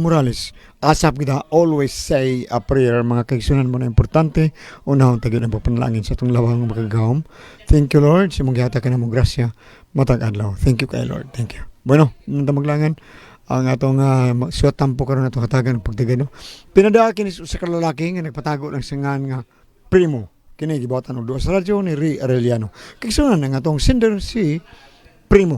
Morales. Asap kita always say a prayer mga kaigsunan mo na importante. Unahon tayo ng pagpanalangin sa itong lawang makagahom. Thank you Lord. Sa mong gihatag ka na mo grasya matag adlaw. Thank you kay Lord. Thank you. Bueno, nang maglangan ang atong suwat tampo karon atong hatagan ng pagtigano. Pinadaan kini sa usa ka lalaki nga nagpatago ng singan nga primo. Kini gibuhatan og duha sa radyo ni Ray Arellano. Kaigsunan ang atong sender si Primo.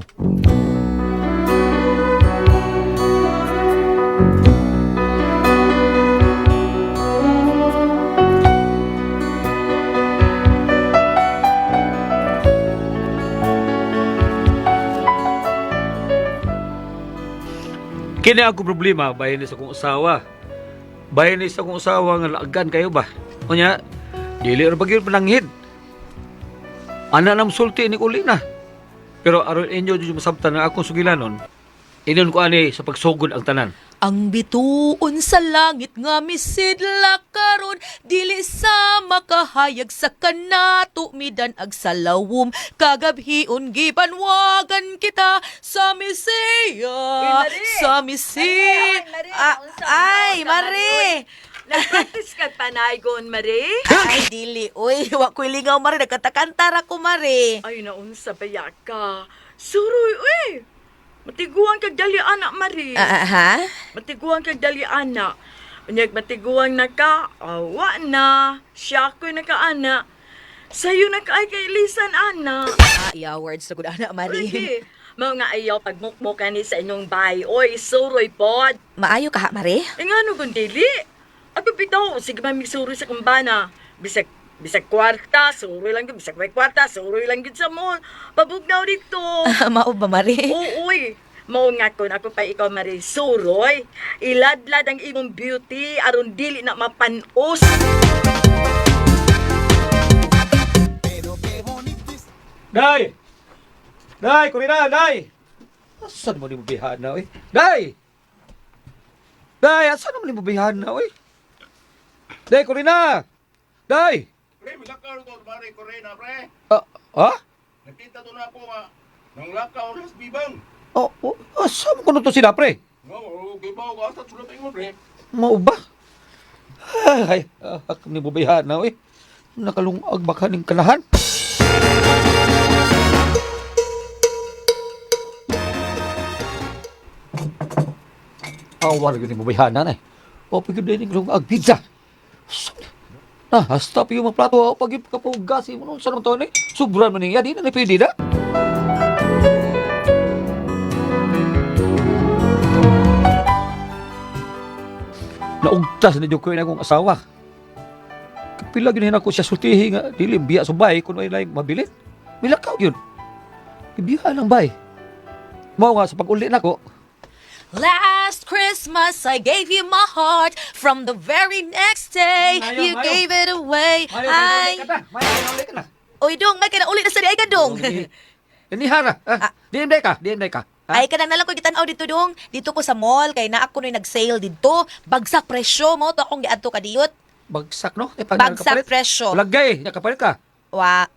Kini ako problema bahin ni sa akong usawa. Bahin ni sa akong usawa nga laagan kayo ba? Unya, dili ra ba gyud pananghid. Ana na sulti ni uli na. Pero aron inyo jud masabtan nga akong sugilanon, inon ko ani sa pagsugod ang tanan. Ang bituon sa langit nga misidla karon dili sa makahayag sa kanato midan ag salawom kagabhion gibanwagan kita sa Mesiya Uy, Marie! sa Mesiya. Marie, Marie, Ah, unsa, ay unsa, Marie. Nag-practice ka panaygon, Marie? Ay dili oy, wa ko'y lingaw Marie, nagkatakanta ra ko Marie. Ay, naunsa ba ka? Suroy, uy! Matiguan kag dali anak, Marie. Ah, ah, ha? Matiguan kag dali anak. Unyag matiguan na ka, awa na. Siya ako'y nakaana. Sayo na ka ay kay Lisan, ana. Ah, yeah, words na gud ana Marie. Lagi. Mao nga ayaw pagmukmukan ni sa inyong bay. Oy, suroy pod. Maayo ka ha Marie? Eh nga no, kung dili. Ako bitaw, sige man misuroy sa kumbana. Bisag bisag kwarta, suroy lang gyud. Bisag may kwarta, suroy lang gyud sa mall. Pabugnaw dito. Mao ba Marie? Oo, uy. Mao nga kun ako pa ikaw Marie, suroy. Iladlad ang imong beauty aron dili na mapanos. Day! Day, kurina, day! Asan mo ni mabihana, oy? Day! Day, asan mo ni mabihana, oy? Day, kurina! Day! Pre, milakaw to, pare, Corena, pre. Ah, ah? Nakita to na ako nga. Nang lakaw las bibang. Oh, oh, asa mo kuno to sila, pre? Nga, okay ba ako asa sulat ingon, pre? Mao ba? Ay, ah, ni mabihana, oy. Nakalungag baka ning kanahan. Awar gyud ni mabihana na eh. O pag yun ning lungag pizza. Ah, hasta pa yung mga plato. O, pag yung kapugas, mo nung saan to ni? Sobran man niya, di na ni pwede na. Naugtas na ko na akong asawa. Kapila yun ako siya sultihi nga, dili biya sa bay, kung may laing mabilit. Milakaw yun. Ibiya lang bay. Mao nga, sa pag-uli na ko, Last Christmas, I gave you my heart. From the very next day, Mayo, you Mayo. gave it away. Ay, ka na. Mayo, mayo, ka na. oy dong, may kinauli na sa di ay ka dong. Inihara. Ah, di ka, di ka. Ha? Ay kanang nalang ko gitan-aw dito dong. Dito ko sa mall kay naa ko noy nag-sale dito. Bagsak presyo mo to akong giadto kadiyot. Bagsak no? Eh, pag Bagsak nakapalit. presyo. Lagay, nakapalit ka. Wa.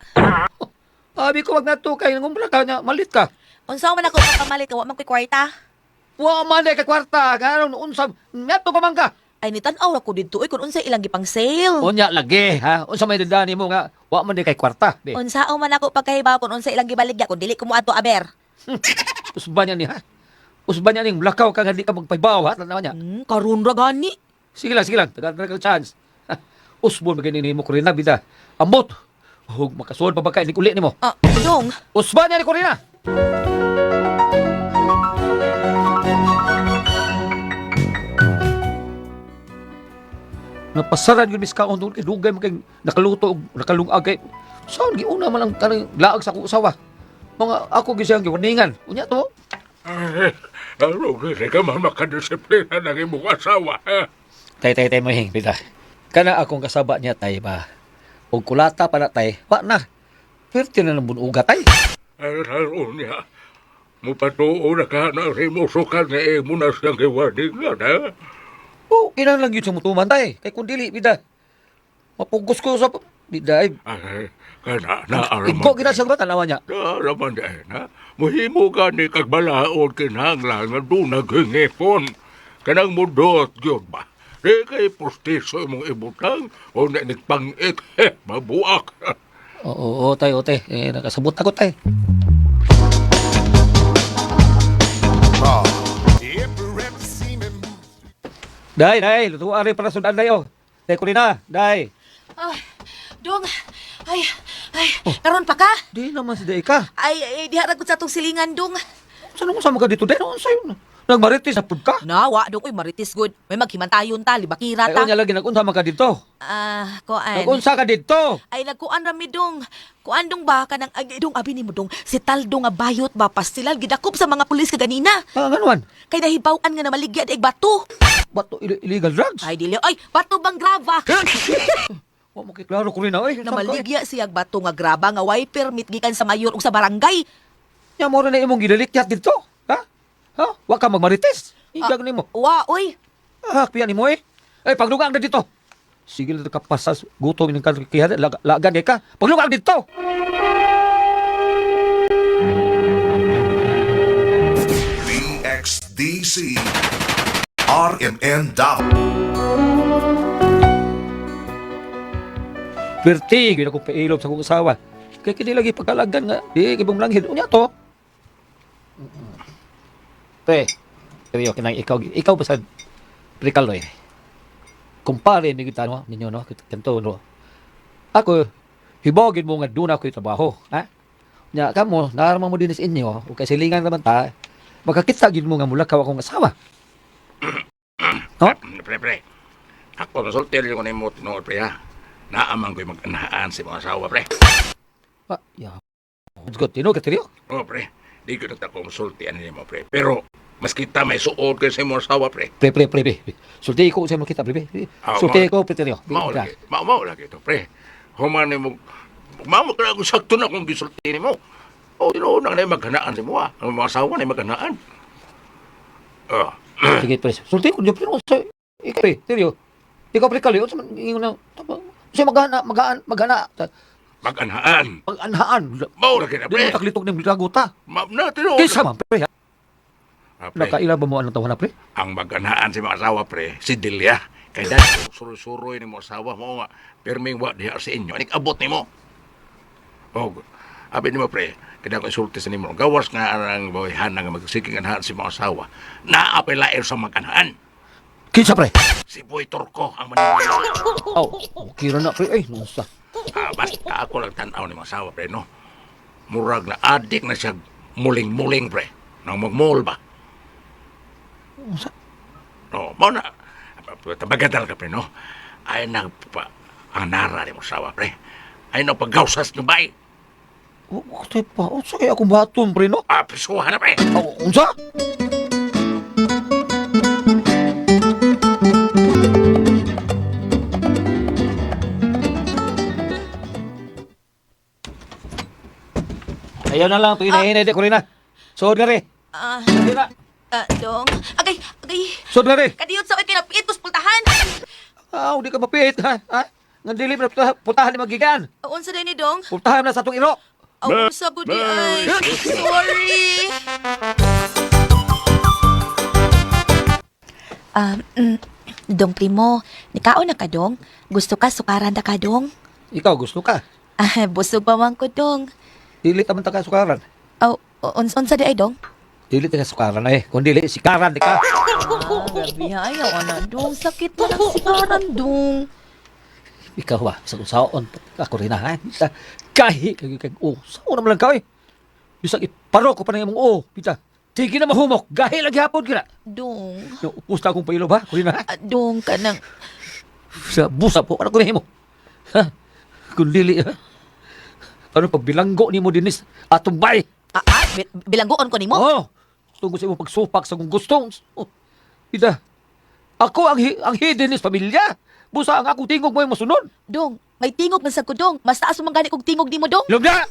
Abi ko wag nato kay nangumbra ka na malit ka. Unsa man ako pamalit ka wa man koy kwarta. Wa man ka kwarta, karon unsa nato pa man ka. Ay nitan-aw ra ko dito oy kun unsa ilang gipang sale. Unya lagi ha. Unsa may dani mo nga wa man di kay kwarta. Di. Unsa man ako pagkahibaw kun unsa ilang gibaligya kun dili ko moadto aber. Usba niya ni ha. Usba niya ning blakaw ka nga di ka magpaybaw ha. Tanaw niya. Karon ra gani. Sige lang, sige lang. Tagaan ka chance. Ha, Usbon magini nimo Corina bida. Ambot. Hug makasuod pa ba ka uli nimo. Ah, dong. Usba niya ni Corina. Napasaran yun mis kaon doon kay dugay man kay nakaluto og nakalungag kay saan giuna man ang kanang laag sa akong usawa. Mga ako gyud siyang giwarningan. Unya to. Ay, ano, kasi ka man makadisiplina ng imong asawa, ha? Tay tay tay mohing pita. Kana akong kasaba niya tay ba. Og kulata pa na tay. Wa na. Perti na ng bunuga tay. Ay, ano niya? Mupatuo na ka na rin mo sukan nga imo na siyang giwarningan, ha? Oh, kinahanglan gyud sa mutuman tay. Kay kun dili bida. Mapugos ko sa bida ay. Ay, kana na araman. Igko gina siyang ba tanawa niya. Naaraman dahil na. Muhimo ka ni kagbalaod kinahanglan nga doon naghingipon. Kanang mudot gyud ba? Di kay postiso imong ibutang o na nagpangit, eh, mabuak. Oo, oo, tay, oo, tay. Eh, nakasabot ako, tay. Day, day, lutuan rin para sundan day, oh. Day, kunin na, day. Ay, dong. Ay, ay, karon pa ka? Di naman si day ka. Ay, ay diha ra gud sa atong silingan, dong. Saan mo sama ka dito, day? Noon sa'yo. Nagmaritis na pud ka. Nawa, dong, uy, maritis good. May maghimantayon ta, libakira Ay, ta. unya lagi, nagunsa man ka dito. Ah, kuan. Nagunsa ka dito. Ay, nagkuan rami dong. Kuan dong ba kanang ay, dong abi nimo dong si Taldo nga bayot ba pastilal gidakop sa mga pulis kaganina. Ah, ganuan. Kay nahibaw-an nga namaligya og bato. Bato, illegal drugs. Ay dili ay bato bang graba? Wa mo kay klaro ko rin na, oy. Namaligya siya bato nga graba nga way permit gikan sa mayor ug sa barangay. Nya mo rin na imong gidalikyat dito. Ha? Ha? Wa ka magmarites. Igag nimo. Wa oy. Ah, piyan nimo eh. Ay, paglugang na dito. Sige lang ka pasas gutom ining kiha lagan kay ka. Paglugang dito. DXDC RMN Davao. Perti gyud ako pailob sa akong asawa. Kay kini lagi pagkalagan nga di kay langhid unya to. Pre, pero kinang ikaw ikaw ba sa Pre Carlo eh. Kumpare mi gyud no ninyo no kanto no. Ako hibogin mo nga duna ko'y trabaho, ha? Nya kamo naarman mo din sa inyo ug kay silingan naman ta. Makakita gid mo nga mulakaw akong asawa. No? Pre, pre. Ako, masulti rin ko na yung tinuod, pre, ha? Naaman ko'y mag-anahaan sa mga asawa, pre. Ah, ya. Good, tinuod ka tiryo. Oo, pre. Di ko nagtako masulti ano nimo, pre. Pero, mas kita may suod kayo sa imong asawa, pre. Pre, pre, pre, pre. Sulti ko sa makita, pre, pre. Ah, Sulti ko, pre, tiryo. Mao lagi. Mao, mao lagi ito, pre. Human nimo, mao ka na sakto na kung gisulti nimo. O, tinuod na na maghanaan sa mo, ha? Ang mga asawa na maghanaan. Oh, Sige, pre. Sulti ko, pre, sa ikaw, pre, tiryo. Ikaw, pre, kaliyo. Sa man, ingon na, sa maghana, maghaan, maghana, mag-anahaan. maganhaan. Mao lagi na, Di pre. mo taklitok ng laguta. Ma, na, tinuod. Kaysa man, pre, ha? Ah, pre. Nakaila ba mo anong tawa na, pre? Ang maganaan sa mga asawa, pre, si Delia. Kay dahil suroy-suroy ni mo asawa mo nga, pirming wa diha sa inyo. Anik abot nimo. Og, abi nimo pre, kada ko insulti sa nimo. Gawas nga ang boyhan nga magsiking anahan sa mga asawa. Naapay lair sa maganaan. Kinsa, pre? Si Boy Turko ang manila. Aw, okay ra na, pre. Ay, nunsa. Ah, basta ako lang tanaw ni mga asawa, pre, no? Murag na adik na siya muling-muling, pre. Nang magmall ba? Unsa? No, mao na. Tabagadal ka, pre, no? Ay nagpa ang nara ni mo sawa, pre. Ay nagpagausas ng bay. Oh, tay pa. Unsa kaya akong baton, pre, no? Ah, pisuhan na, pre. Aw, unsa? Ayaw na lang, tuloy na hinay, ko rin na. Suod na rin. Ah, Suod na. ah, dong. Agay, agay. Suod na rin. Kadiyot sa oy kay napiit kos pultahan. Ah, hindi ka mapit, ha? Ha? Nga dili mo na putahan ni magigan. Unsa day ni dong? Putahan na sa atong iro. Aw, unsa gud di ay. Sorry. Um, dong primo, nikaon na ka dong? Gusto ka sukaran ta ka dong? Ikaw, gusto ka. Ah, busog pa man ko dong. Dili ta man ta ka sukaran. Aw, unsa di ay dong? Dili ta ka sukaran eh. Kung dili, sikaran di ka. Ah, grabe ayaw ana dong. Sakit na ng sikaran dong. Ikaw ba, sa usaon, ako rin na, ha? Sa, kahi, kay, kay, oh, sao naman lang ka, eh. Bisag iparo ko pa ng imong, oh, pita. Sige na mahumok, gahi lagi hapon kina. Dong. Yung upos na akong pailo ba? Kuri na, ha? Ah, dong ka nang Sa busa po, ano ko na himo? Ha? Kung dili, ha? Ano pagbilanggo ni mo dinis, atong bay. ah, ah, bilanggoon ko nimo? Oh, tungkol sa imong pagsupak sa kong gustong. Oh, pita. Ako ang, ang hidden pamilya. Busa ang akong tingog mo yung masunod. Dong, may tingog man sa ko dong. Mas taas man gani kog tingog nimo dong. Ilog na!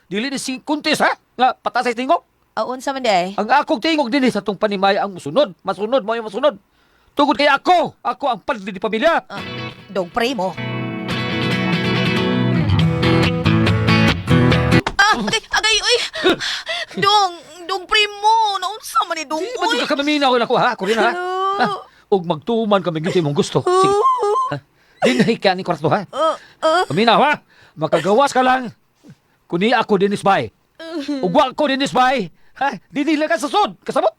Dili ni si Kuntis, ha? Nga, patas sa tingog. Ah, unsa man di ay? Ang akong tingog din sa itong panimaya ang musunod. Masunod, mo yung masunod. Tungod kay ako, ako ang padli ni pamilya. Ah, dong primo. Ah, agay, agay, oy. Dong, dong primo, naunsa man ni dong Di ba oy? ka kamaminaw na ko, ha? Ako rin, ha? Hello. Ha? Ug magtuman kami gyud sa imong gusto. Sige. Ha? Dinhi ka ni kwarto ha. Paminaw ha. Makagawas ka lang. Kuni ako dinis bay. Ug wa ko dinis bay. Ha? Dinhi lang ka sa sud. Kasabot.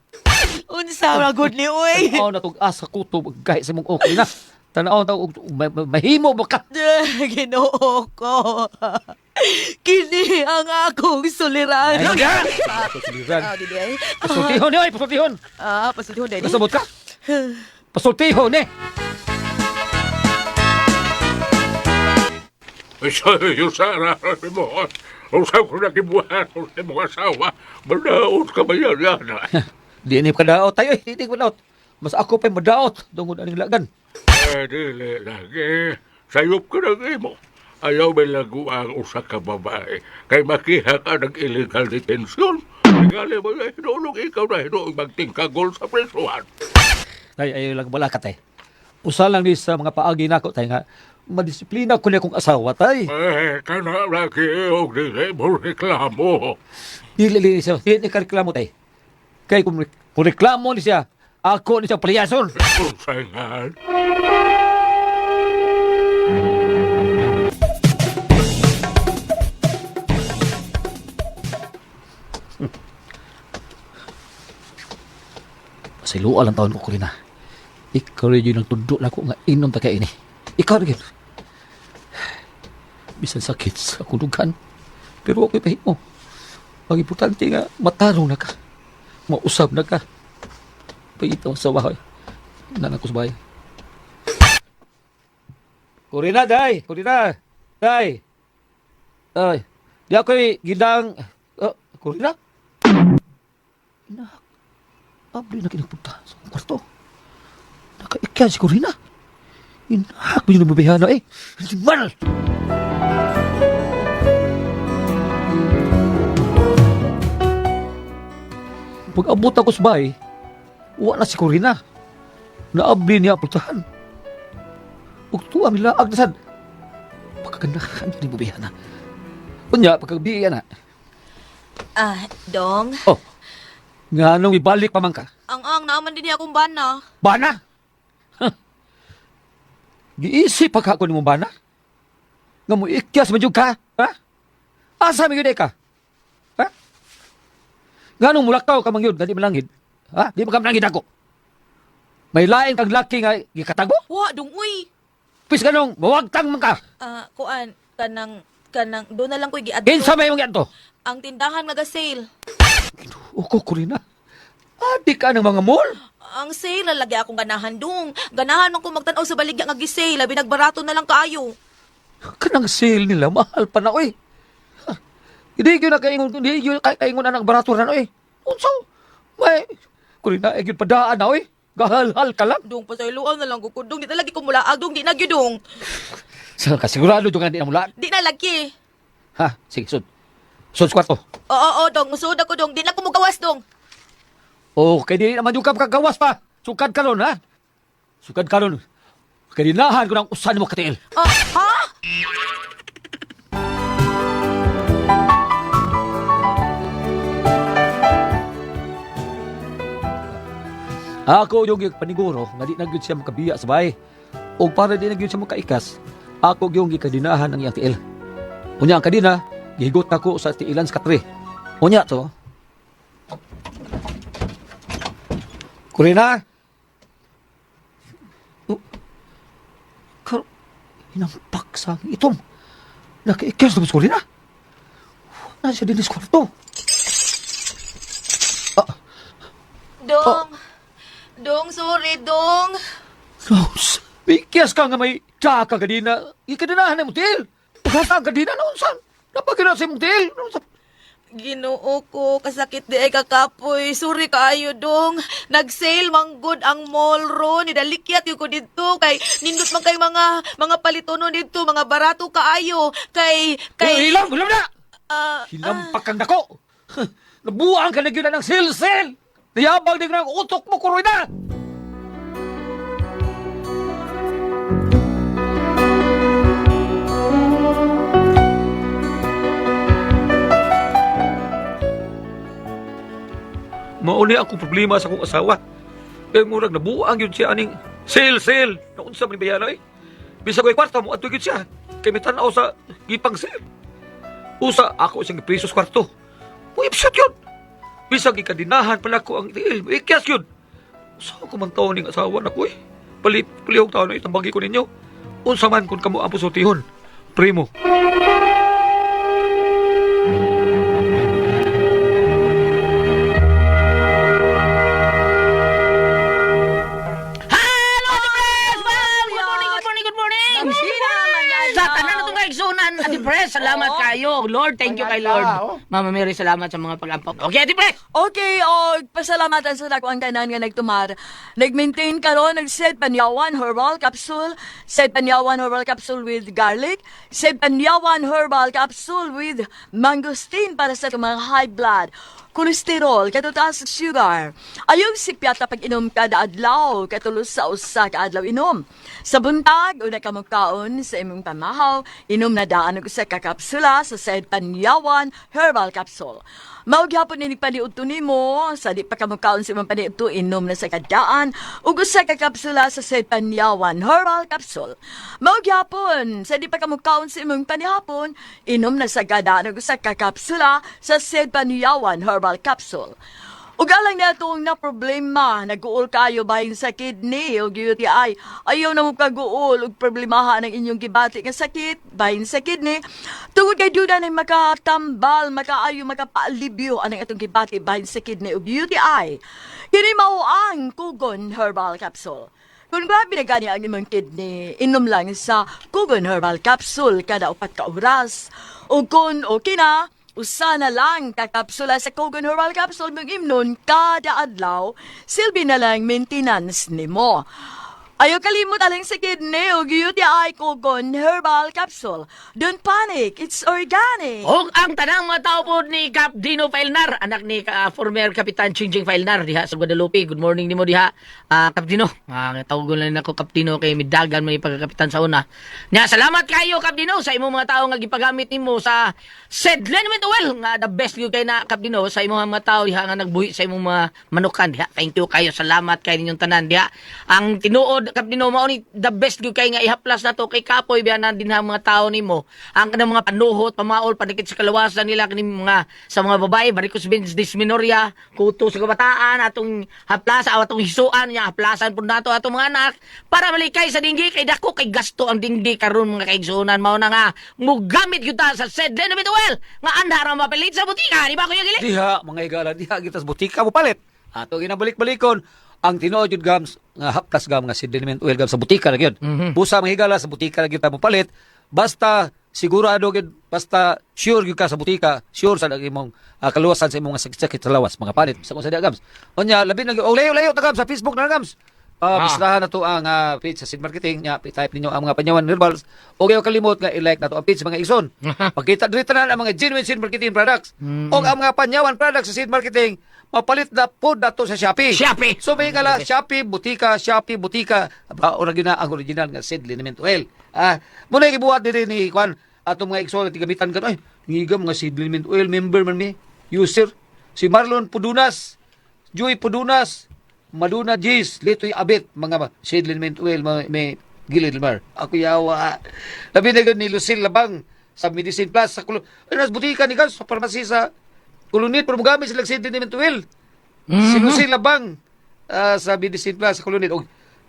Unsa ra gud ni oy. Tanaw na tug asa kutob gahi sa imong okay na. Tanaw na og mahimo ba ka? Ginoo ko. Kini ang akong suliran. Ay, ya! Ah, di ay. Pasultihon ni oy, pasultihon. Ah, pasultihon dali. Kasabot ka? Pasultihon ni. Yusara, mo. Usap ko na kibuhat sa imong asawa. Madaot ka ba yan yan? Di ni ka daot tayo, eh. Di ni ka daot. Mas ako pa'y madaot tungod aning lagan. Eh, dili lagi. Sayop ka na imo. Ayaw may lagu ang usa ka babae. Kay makiha ka ng illegal detention. Tingali mo na hinuulong ikaw na hinuong magtingkagol sa presuhan. Tay, ayaw lang balakat tay. Usa lang ni sa mga paagi nako tay nga madisiplina ko niya kong asawa tay. Eh, kana lagi og dili mo reklamo. Dili dili siya, dili ni ka reklamo tay. Kay kung reklamo ni siya, ako ni siya paliyason. Unsay nga. Pasiluan lang taon ko Corina. Ikaw rin yun ang tundo na ko nga inom ta kay ini. Ikaw rin yun. Bisan sakit sa kulugan. Pero okay pa mo. Ang importante nga, matarong na ka. Mausab na ka. Pagita mo sa bahay. Nanak ko sa bahay. Corina, day! Corina! Day! Ay, di ako'y gidang... Oh, Corina? Inak. Abli na kinagpunta sa akong kwarto. Nakaikyan si Corina. Inahak mo yun ang mabihana eh. Mal! Pag abot ako sa bahay, wa na si Corina. Naabli niya pultahan. Ug tuwa nila agdasan. Pagkaganahan yun yung mabihana. Unya, pagkabiya na. Ah, dong. Oh, nga nung ibalik pa man ka. Ang naaman din niya akong bana. Bana! Huh. Giisip pa ka ako nimong bana? Nga mo ikyas man jud ka? Ha? Asa man gyud ka? Ha? Nga nung mulakaw ka man gyud, nga di malangid. Ha? Di man ka malangid ako. May lain kang laki nga gikatago? Wa dong uy. Pis ganong mawagtang man ka. Ah, kuan kanang kanang do na lang ko'y giadto. Kinsa may imong giadto? Ang tindahan nga ga-sale. Uko ko rin na. Adi ka ng mga mall. Ang sale na lagi akong ganahan dong. Ganahan man ko magtan-aw sa baligya nga gi-sale, labi nagbarato na lang kaayo. Kanang sale nila, mahal pa na, oy. Ha, hindi yun na kaingon, hindi yun kaingon na ng barato na, oy. Unsa? May, kung na, gyud padaan na, oy. Gahalhal ka lang. Dong pasayloan na lang ko dong, di na lagi ko mulaag dong, di na gyud dong. Sa kasigurado doon nga di na mula. Di na lagi. Ha, sige, sud. Sud sa kwarto. Oo, oo, dong, musuod ako dong, di na ko mugawas dong. Okay, di naman yung kagawas pa. Sukad ka ron, ha? Sukad ka ron. Kalinahan ko ng usan mo katiil. Ah, ha? Ako yung paniguro nga di na gyud siya makabiya sa bahay. O para di na gyud siya makaikas, ako yung gikadinahan ang iyang tiil. Unya ang kadina, gihigot nako sa tiilan sa katre. Unya to. Kurina! Oh, kar hinampak sa ang itom. Nakaikas na ba si Kurina? Wala siya din sa kwarto. Ah, Dong. Dong, sorry, dong. Rose, bikyas ka nga may tsaka ka din na. Ikadinahan na mo tiil. Pagkata ka din na naunsan. Napagina sa imong tiil. Naunsan. Ginoo ko, kasakit di ay kakapoy. Sorry kaayo dong. Nag-sale manggod ang mall ron. Nidalikyat yung ko dito kay nindot man kay mga palitono dito, mga barato kaayo kay kay Hilam, hilam na! Ah, Hilampak kang dako. Nabuang ka na gyud na ng silsil. Niyabang din ng utok mo kuroy na. Mauni akong problema sa akong asawa. Kay murag nabuang yun siya aning sale sale. Naunsa man ni bayana eh. Bisag way kwarta mo adto gyud siya. Kay mitanaw sa gipang sale. Usa ako siyang gipriso sa kwarto. Muipsot yun. Bisag gikadinahan pala ko ang tiil. Ikyas yun. Sa ko man taon ning asawa na ko eh. Palihog taon na itambagi ko ninyo. Unsa man kung kamo ang pusultihon. Primo. Hello, Ate Pres! Wow! Good morning, good morning, good morning! Sa tanan na itong kaigsunan, Ate Pres, salamat kayo. Lord, thank you kay Lord. Mama Mary, salamat sa mga pag-ampaw. Okay, Ate Pres! Okay, og pasalamatan sa dako ang tanan nga nagtumar. Nag-maintain karon nag-set panyawan herbal capsule, set panyawan herbal capsule with garlic, set panyawan herbal capsule with mangosteen para sa atong mga high blood cholesterol, katutaas sa sugar. Ayaw sipyata pag inom kada adlaw, katulos sa usa ka adlaw inom. Sa buntag, una ka magkaon sa imong pamahaw, inom na daan og usa ka kapsula sa said panyawan herbal capsule. Mao gyapon ini paniudto nimo, sa di pa ka magkaon sa imong paniudto, inom na sa kadaan ug usa ka kapsula sa said panyawan herbal capsule. Mao gyapon sa di pa ka magkaon sa imong panihapon, inom na sa kadaan ug usa ka kapsula sa said panyawan herbal capsule. Ug alang na itong na problema, nag-uol kayo bahin sa kidney o UTI. Ayaw na mo kaguol og problemahan ang inyong gibati nga sakit bahin sa kidney. Tungod kay duda na makatambal, makaayo, makapaalibyo anang atong gibati bahin sa kidney o UTI. Kini mao ang Kugon Herbal Capsule. Kung grabe na gani ang imong kidney, inom lang sa Kugon Herbal Capsule kada 4 ka oras. O kung okay na, usa na lang kakapsula sa Kogon Herbal Capsule mong imnon kada adlaw, silbi na lang maintenance nimo. Ayaw kalimot alang sa kidney o UTI Kogon Herbal Capsule. Don't panic, it's organic. Og ang tanang mga tao po ni Cap Dino Failnar, anak ni former Kapitan Chingching Failnar diha sa Guadalupe. Good morning nimo diha. Cap Dino. Tawagon lang nako Cap Dino kay midagan man pagkakapitan sa una. Nya salamat kayo Cap Dino sa imong mga tao nga gipagamit nimo sa Sedlenment Oil nga the best gyud kay na Cap Dino sa imong mga tao diha nga nagbuhi sa imong mga manukan diha. Thank you kayo. Salamat kay ninyong tanan diha. Ang tinuod Cap Dino mao ni the best gyud kay nga ihaplas nato kay Kapoy biya na din ang mga tao nimo. Ang kanang mga panuhot, pamaol, panikit sa kalawasan nila kini mga sa mga babae, varicose veins, dysmenorrhea, kuto sa kabataan, atong haplasa, atong hisuan niya, haplasan pud nato atong mga anak para malikay sa dinggi kay dako kay gasto ang dinggi karon mga kaigsuonan mao na nga mugamit gyud ta sa said Liniment Oil nga andar ang mapalit sa butika, di ba Kuya Gili? Diha, mga higala, diha kita sa butika mo palit. Ato ginabalik-balikon ang tinuod yun gams nga haplas gam nga sediment oil gam sa butika na gyud. Busa mga higala sa butika na gyud ta mo palit. Basta sigurado gyud, basta sure gyud ka sa butika, sure sa imong kaluwasan sa imong sakit-sakit sa lawas mga palit sa kung sa diha gams. Unya labi na gyud, oh, layo layo ta gams sa Facebook na gams. Bislahan na to ang page sa Seed Marketing nya, type ninyo ang mga panyawan herbals o kayo kalimot nga i-like na to ang page mga igsoon. Pagkita diri tanan ang mga genuine Seed Marketing products o ang mga panyawan products sa Seed Marketing mapalit na po dato sa Shopee. Shopee. So may kala Shopee butika, Shopee butika, ba ora gyud na ang original nga Seed Liniment Oil. Muna gibuhat diri ni kwan atong mga igsoon nga gamitan kan ay ngiga mga Seed Liniment Oil member man mi user si Marlon Pudunas, Joy Pudunas, Maduna Gis, Litoy Abit, mga Seed Liniment Oil, mga, may gilid mar. Ako yawa. Labi na gyud ni Lucille Labang sa Medicine Plus sa Kulon. Ay, nas butika ni Gans sa pharmacy sa Kulunit, pero mugamit sila Seed Liniment Oil. Si Lucille Labang sa Medicine Plus sa Kulunit. Og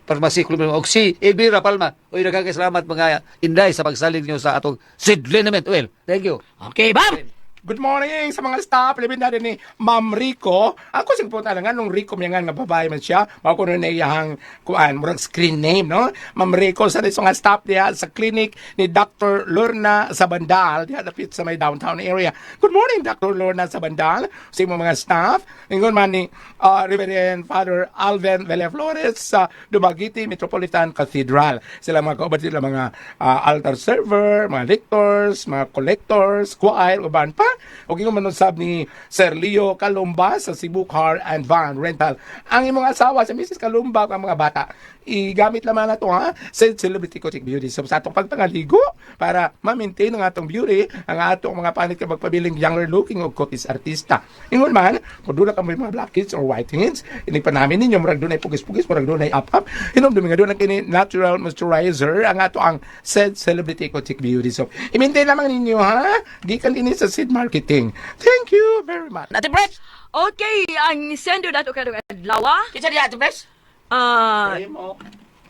pharmacy Kulunit. Og si Elvira Palma. Oy, daghang salamat mga inday sa pagsalig niyo sa atong Seed Liniment Oil. Thank you. Okay, bam! Good morning sa mga staff. Labi na rin ni Ma'am Rico. Ako sing punta na nga nung Rico niya nga nga babae man siya. Mao ko na iyang kuan murag screen name no. Ma'am Rico sa sa mga staff diha sa clinic ni Dr. Lorna Sabandal diha dapit sa may downtown area. Good morning Dr. Lorna Sabandal sa imong mga staff. Ingon man ni Reverend Father Alvin Villaflores sa Dumaguete Metropolitan Cathedral. Sila mga kauban sila mga altar server, mga lectors, mga collectors, choir, uban pa. O ingon man usab ni Sir Leo Kalumba sa Cebu Car and Van Rental. Ang imong asawa sa Mrs. Kalumba ug ang mga bata, igamit lamang na to ha sa Celebrity Coaching Beauty so sa atong pagpangaligo para ma-maintain ang atong beauty, ang atong mga panit ka magpabiling younger looking o kutis artista. Ingon man, kung doon ka may mga blackheads or whiteheads, ini pa namin ninyo, murag dunay pugis-pugis, murag dunay up-up, hinom nga doon ang kini natural moisturizer, ang ato ang said Celebrity Coaching Beauty Soap. I-maintain lamang ninyo ha, gikan din sa Seed Marketing. Thank you very much. Ate Pres! Okay, ang sender dato karong adlaw. Kinsa diha, Ate Pres? Ah,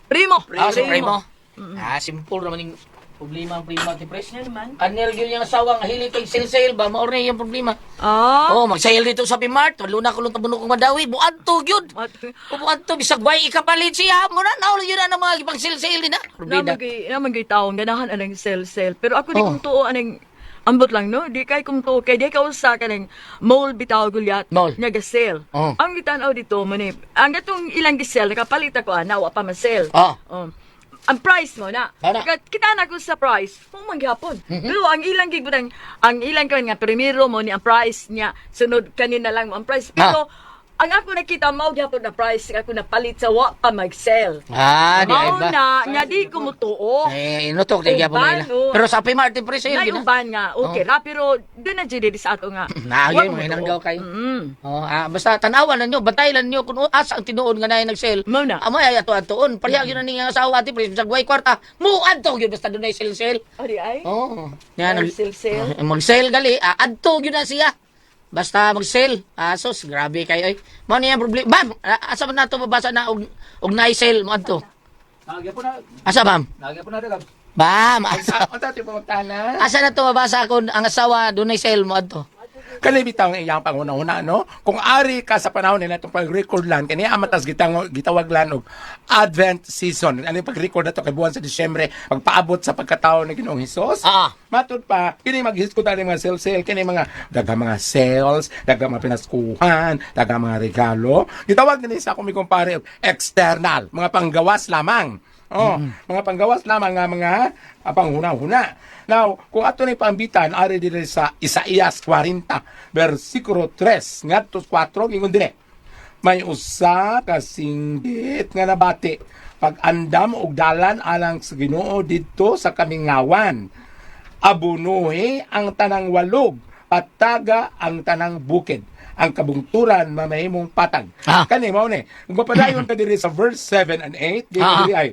Primo. Ah, si Primo. Ah, simple naman yung problema ang primo, Ate Pres. Ano naman? Kanil yun yung asawa nga hili kay sale-sale ba? Maor na yung problema. Ah. Oh, mag-sale dito sa Pimart. Walo na kulong tabuno kong madawi. Buad to, yun. Buad to, bisag way ikapalit siya. Muna na, yun na ang mga ipang sale-sale din na. Rubina. Naman gay taong ganahan anang sell-sell. Pero ako di Oh. kong tuo anang ambot lang no, di kay kong tuo kay di ka usa kanang mall bitaw gulyat Mall. nga ga-sell. Oh. Ang gitan-aw dito man eh, ang gatong ilang gi-sell nakapalit ako ana wa pa ma-sell. Oh. Oh. Ang price mo na. Mao na. Kita na ko sa price, mo man gyapon. Pero ang ilang gibutang ang ilang kan nga primero mo ni ang price niya, sunod kanina lang mo ang price. Pero ang ako nakita mao gyapon na price ako napalit sa wa pa mag-sell. Ah, di ay Mao ba? na nga di ko mutuo. Eh, inutok, di gyapon na Uban, ila. oh. Pero sa Pimart, Ate Pres, ayun, Nay gina. uban nga. Okay ra pero doon na jud diri sa ato nga. Na, Wa yun, mo mga mutuo. hinanggaw kayo. Mm. Oh, ah, basta tanawan ninyo, bantay lang ninyo kung asa ang tinuod nga naay nag-sale. Mao na. Amoy ay ato atuon. Pareha gyud na ning ang asawa Ate Pres, bisag way kwarta. Muadto gyud basta dunay sale-sale. Ari ay. Oh. Yan Ay, sale-sale. Ah, mag-sale gali, ah, adto gyud na siya. Basta mag-sale. Ah, sus, grabe kayo oy. Mao niya ang problema. Bam, ah, asa man nato mabasa na og og naay sale mo adto? Nagya po na. Asa bam? Nagya po na Gab. Bam, asa, Unsa ti pamagtana? asa na to mabasa kon ang asawa dunay sale mo adto? Kani bitaw ang iyang panguna-una no. Kung ari ka sa panahon nila itong pag-record lan kani amatas gitang gitawag lan og Advent season. Ano yung pag-record na to kay buwan sa Disyembre pagpaabot sa pagkatao ni Ginoong Hesus. Ah. Matud pa kini maghisgot ani mga sale-sale kini mga daghang mga sales, daghang mga pinaskuhan, daghang mga regalo. Gitawag kini sa akong mikumpare og external, mga panggawas lamang. Oh, mga panggawas lamang nga mga panghuna-huna. Now, kung ato na paambitan, ari diri sa Isaías 40, versikulo 3, ngadto 4, ingon dire. May usa ka singgit nga nabati pag-andam og dalan alang sa Ginoo didto sa kamingawan. Abunuhi ang tanang walog, pataga ang tanang bukid. Ang kabungturan mamahimong patag. Ah. Kani mao ni. Kung mapadayon ka diri sa verse 7 and 8, diri Ah. diri ay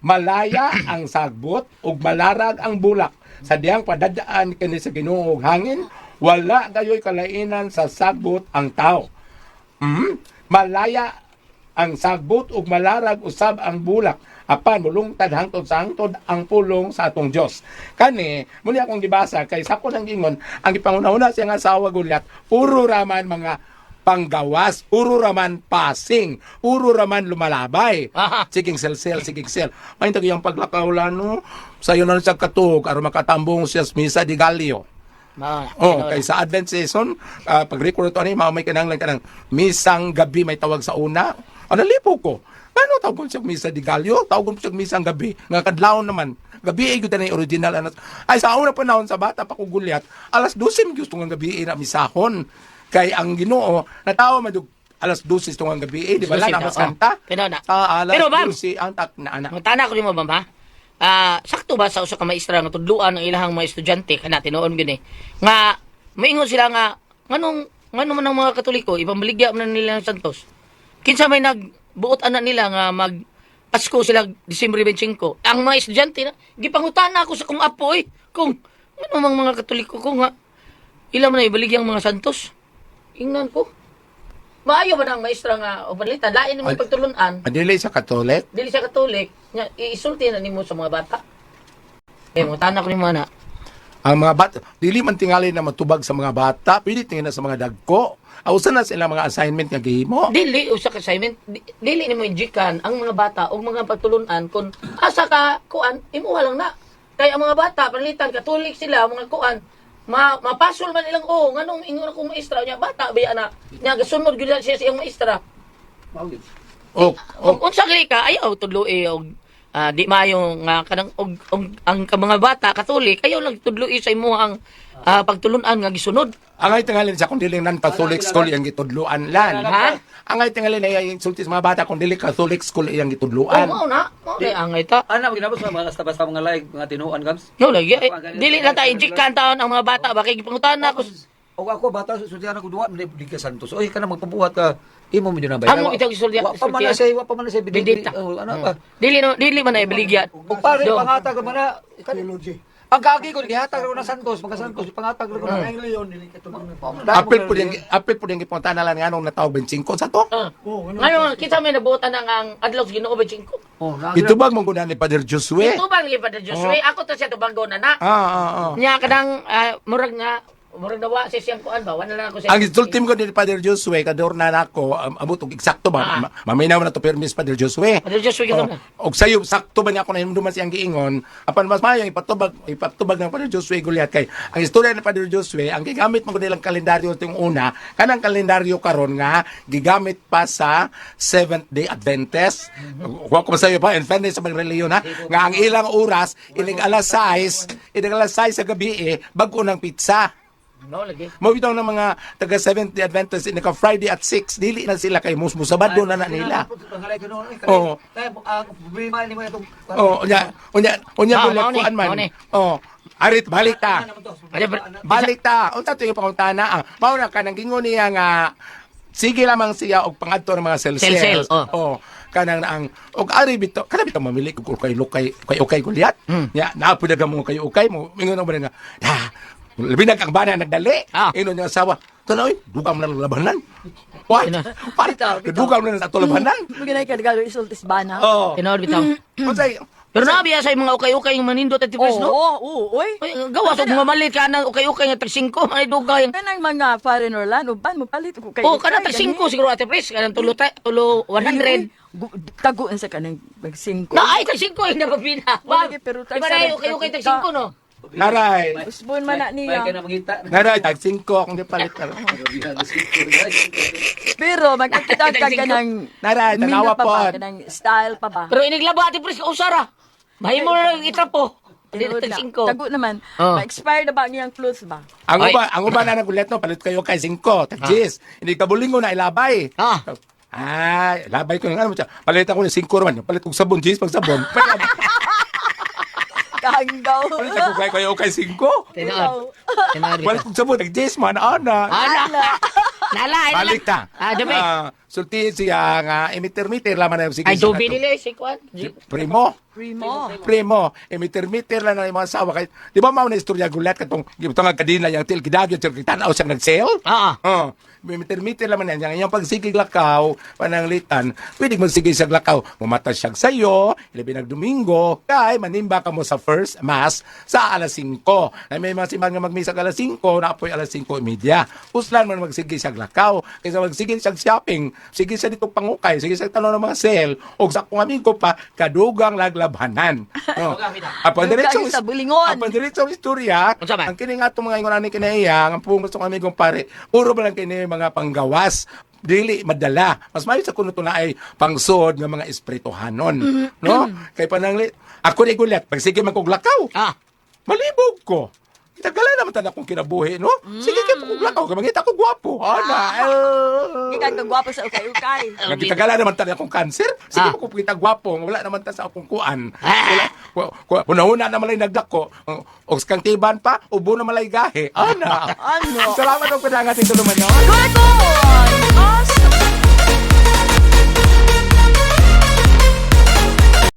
malaya ang sagbot ug malarag ang bulak. Sa diyang padadaan kini sa Ginoo og hangin, wala gayoy kalainan sa sagbot ang tao. Malaya ang sagbot ug malarag usab ang bulak apan mulungtad hangtod sa hangtod ang pulong sa atong Dios. Kani muli akong gibasa kay sa ako nang ingon ang gipanguna-una siya nga asawa gulyat puro raman mga panggawas, puro raman passing, puro raman lumalabay. Aha. Siging sel-sel, siging sel. May tag iyang paglakaw no. Sayo na lang siya katuog aron makatambong siya sa misa di Galio. Mao na. Oh, kay sa Advent season, pag record to ani mao may kinahanglan kanang misang gabi may tawag sa una. Ano lipo ko? Ano tawag siya misa di Galio? Tawag siya misang gabi. Nga kadlawon naman. Gabi ay gyud na yung original ano. Ay sa una panahon sa bata pa ko gulyat, alas 12 gusto nga gabi na misahon. Kay ang Ginoo natawa man jud alas 12 tungang gabi eh, di ba 12 lang mas oh. kanta? Pero na. Sa alas Pero, ma'am, 12 ang tak na ana. Mangutana ko nimo, ma'am, ha? Ah, sakto ba sa usa ka maestra nga tudluan ang ilahang mga estudyante kana tinuon gyud eh. Nga moingon sila nga nganong ngano man ang mga Katoliko ipamaligya man na nila ang Santos. Kinsa may nagbuot ana nila nga mag Pasko sila Disyembre 25. Ang mga estudyante na gipangutana ako sa kong apo eh kung ngano mang mga Katoliko ko nga ila man na ibaligya ang mga Santos. Ingnan ko. Maayo ba na ang maestra nga o panalitan lain mo Ay- pagtulunan? Adili sa Katolik. Dili siya Katolik, nya iisulti na nimo sa mga bata. Eh, mo tanak ni mana. Ang mga bata, dili man tingali na matubag sa mga bata, pwede tingin na sa mga dagko. Ausa na sila mga assignment nga gihimo. Dili usa ka assignment, dili nimo injikan ang mga bata og mga pagtulunan kun asa ka kuan imuha lang na. Kay ang mga bata panalitan Katolik sila mga kuan ma mapasol man ilang o nganong ingon akong maestra nya bata ba na nya gasunod gyud na siya sa iyang maestra. O, o, Og unsa gali ka ayaw tudloi og di maayo nga kanang og ang ka mga bata Katolik ayaw lang tudloi sa imuhang pagtulunan nga gisunod. Angay tingalin sa kung dili nan Catholic school iyang gitudluan lan. Ha? Angay tingalin ay insulti sa mga bata kung dili Catholic school iyang Oh, gitudluan. mao na. Mao na angay ta. Ana ginabot sa mga basta-basta mga laig mga tinuan kams. No lagi eh, dili lang ta injik kan taon ang mga bata ba kay gipangutahan na ako. O ako bata sultihan ako duwa di ka Santos. Oy kana magpabuhat ka imo mo jud na ba? Amo itaw gisulti. Wa pa man na say, wa pa man na say Bendita. Oh, ano ba? Dili no, dili man na ibaligya. O pare Do. pangatag man na. Ang kaagi ko gihatag ra na Santos, mga Santos pangatag ra ko na. Apil po yung gipunta na lang nga nung natawag 25 sa to. Ah. Ngayon, kita may nabuotan ang ang adlaw sa Ginoo ba 5. Oh, Itubag mong guna ni Father Josue. Tubang lipa na Josue, ako to siya tubago na na. Ah. Nya kanang murag nga murag nawa sa siyang kuan ba, wala lang ako sa Ang insulti mo ni Father Josue, kadorna na ako, abot og eksakto ba? Maminaw na to permis Father Josue. Father Josue kita na. Og sayo sakto ba niya ako nahinumduman siyang giingon, apan mas maayo ipatubag ng Father Josue Goliath kay ang istorya ni Father Josue, ang gigamit mo nilang kalendaryo ting una, kanang kalendaryo karon nga gigamit pa sa Seventh Day Adventist. Wa ko masayo pa in fairness sa mga relihiyon ha, nga ang ilang oras inig alas 6, inig alas 6 sa gabi eh, bag-o ng pizza. No lagi. Mao bitaw ng mga taga Seventh Day Adventist naka Friday at 6 dili na sila kay musmo Sabado na na nila. Oo. Problema ni mo itong Oh, unya Ah, gulat mao ni, kuan man. mao ni. Oh, arit balik ta. Balik Balik ta. Unsa to yung pangutana? Ah, mao na kanang gingon niya nga sige lamang siya og pangadto ng mga sel-sel. Sel-sel, oh. Oh, kanang ang og ari bitaw kana bitaw mamili og kay lukay kay ukay gulyat. Nya naa pud mo kay ukay mo ingon ba nga. Ha, labi na kang bana nagdali. Ah. Ingon niya asawa. Tanaw, dugam na lang labanan. What? Pare, dugam na lang sa ato labanan. Maginay ka nagalo isultis ba na? Oh. Tinuod bitaw. Unsay Pero nabiya sa mga ukay-ukay yung manindot at tipres, no? Oo, oo, oy. Ay, gawas og mga malit ka ng ukay-ukay nga tag 5, ay dugay. Kanang mga foreigner lan, uban mo palit ko kay. Oh, kana tag 5 siguro ate pres, kanang tulo tulo 100. Taguan sa kanang mag 5. Na ay tag 5 ay napapina. Wala gyud, pero tag Di ba na sa- ukay-ukay tag 5 no? Naray. Usbon man na niya. May ka na mangita. Naray, tag 5 akong gipalit karon. Pero magkakita ka kanang Naray, tanawa mino pa ba, pod. kanang style pa ba? Pero iniglaba ate pres usara. Mahimo na lang itrapo. Dili Tinuod tag na. 5. Tago naman. Oh. Ma-expire na ba ang iyang clothes ba? Ang Ay. uban, ang uban na nagulat no, palit kayo kay 5, tag 10. Hindi ka bulingo na ilabay. Ah. Ay, labay ko ng ano mo siya. Palit ako ng 5 man. Palit kong sabon, 10 pag sabon. Kahanggaw. Palit ako kay kayo kay 5. Tinuod. Tinuod. Palit kong sabon, tag 10 man ana. Ala. Nala, ay, nala. Balik ta. Ah, dami. Ah, sulti siya nga emiter-meter laman na sige. Ay, dobi nila eh, si Kwan. Primo. Primo. Primo, emiter-meter lang na yung mga asawa kay. Di ba mao na istorya gulat katong gibutang nga kadina yang til gidagyo til tan-aw siyang nag-sale? Ah. Oh, miter-meter laman yan. Yang pagsigig lakaw, pananglitan, pwede magsigig sa lakaw. Mumata siya sayo, ilabi nag Domingo, kay manimba ka mo sa first mass sa alas 5. Na may mga simbahan nga magmisa alas 5, na apoy alas 5:30. Uslan man magsigig siya lakaw. Kaysa magsigig siya shopping, sige siya dito pangukay, sige siya tanong ng mga sale, og sa akong amigo pa, kadugang laglabhanan. Oh. Apan Dugang sa bulingon. Apan diretsong istorya, Unsa man? ang kini nga itong mga ingon ani kinaiya, ang pungos ng amigong pare, puro ba lang kini mga panggawas, dili madala. Mas mayo sa kuno to na ay pangsod nga mga espirituhanon, no? Kay panangli ako ni gulat, pag sige man kog lakaw, Ah. malibog ko. Tagala naman tan akong kinabuhi, no? Sige kay kog lakaw, kay mangita ko gwapo. Ana. eh. Gikan ka gwapo sa ukay-ukay. Nagitagala naman tan akong cancer. Sige Ah. mo kung kita gwapo, wala naman ta sa akong kuan. Ah. Wala, una-una na malay nagdako. Og kang tiban pa, ubo na malay gahe. Ana. Ano? Salamat og padangat ito naman, no? Good morning!